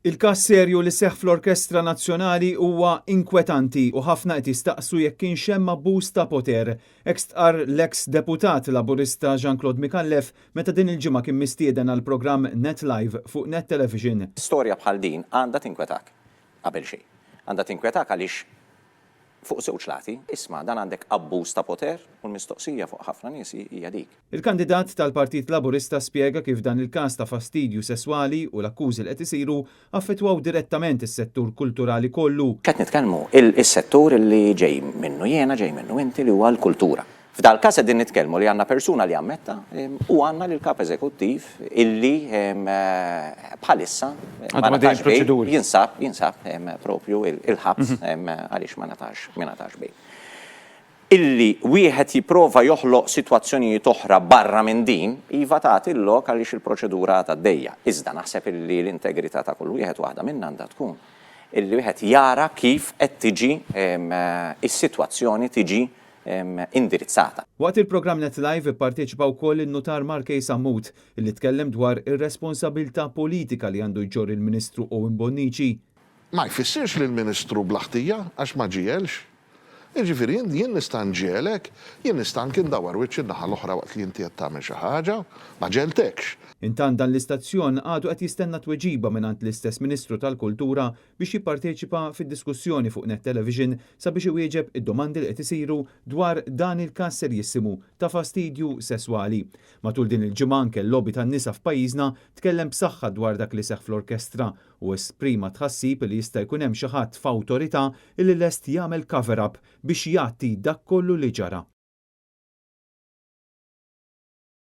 Il-każ serju li seħħ fl-Orkestra Nazzjonali huwa inkwetanti u ħafna qed jistaqsu jekk kienx hemm abbuż ta' poter. Hekk stqarr l-eks deputat Laburista Jean Claude Micallef meta din il-ġimgħa kien mistieden għall-programm Net Live fuq Net Television. Storja bħal din għandha tinkwetak, qabel xejn. Għandha tinkwetak għaliex fuq żewġ lati, isma' dan għandek abbuż ta' poter u l-mistoqsija fuq ħafna nies hija dik. Il-kandidat tal-Partit Laburista spjega kif dan il-każ ta' fastidju sesswali u l-akkużi li qed isiru affettwaw direttament is-settur kulturali kollu. X'qed nitkellmu? Is-settur li ġej minnu jiena, ġej minnu inti li huwa l-kultura. F'dal-każ qegħdin nitkellmu li għandna persuna li ammetta u għandna lill-Kap Eżekuttiv illi bħalissa ma ngħatax bail, jinsab jinsab proprju il-ħabs għaliex ma ngħatax ma ngħatax bail. Illi wieħed jipprova joħloq sitwazzjonijiet oħra barra minn din, iva tagħti l-lok għaliex il-proċedura għadha għaddejja. Iżda naħseb illi l-integrità ta' kull wieħed u waħda minna għandha tkun illi wieħed jara kif qed tiġi is-sitwazzjoni tiġi indirizzata. Waqt il-programm Net Live ipparteċipa wkoll in-Nutar Mark A. Sammut illi tkellem dwar ir-responsabilità politika li għandu jġorr il-Ministru Owen Bonnici. Ma jfissirx li l-Ministru bla ħtija għax ma ġiegħelx. Jiġifieri jien jien nista' nġiegħlek, jien nista' anki ndawwar wiċċi n-naħa l-oħra waqt li inti qed tagħmel xi ħaġa, ma ġegħeltekx. Intant dan l-istazzjon għadu qed jistenna tweġiba mingħand l-istess Ministru tal Kultura biex jipparteċipa fid-diskussjoni fuq Net Television sabiex iwieġeb id-domandi li qed isiru dwar dan il-każ serjissimu ta' fastidju sesswali. Matul din il-ġimgħa anke l-lobby tan-nisa f'pajjiżna tkellem b'saħħa dwar dak li seħħ fl-orkestra u esprima tħassib li jista' jkun hemm xi ħadd f'awtorità li lest jagħmel cover-up biex jgħatti dak kollu li ġara.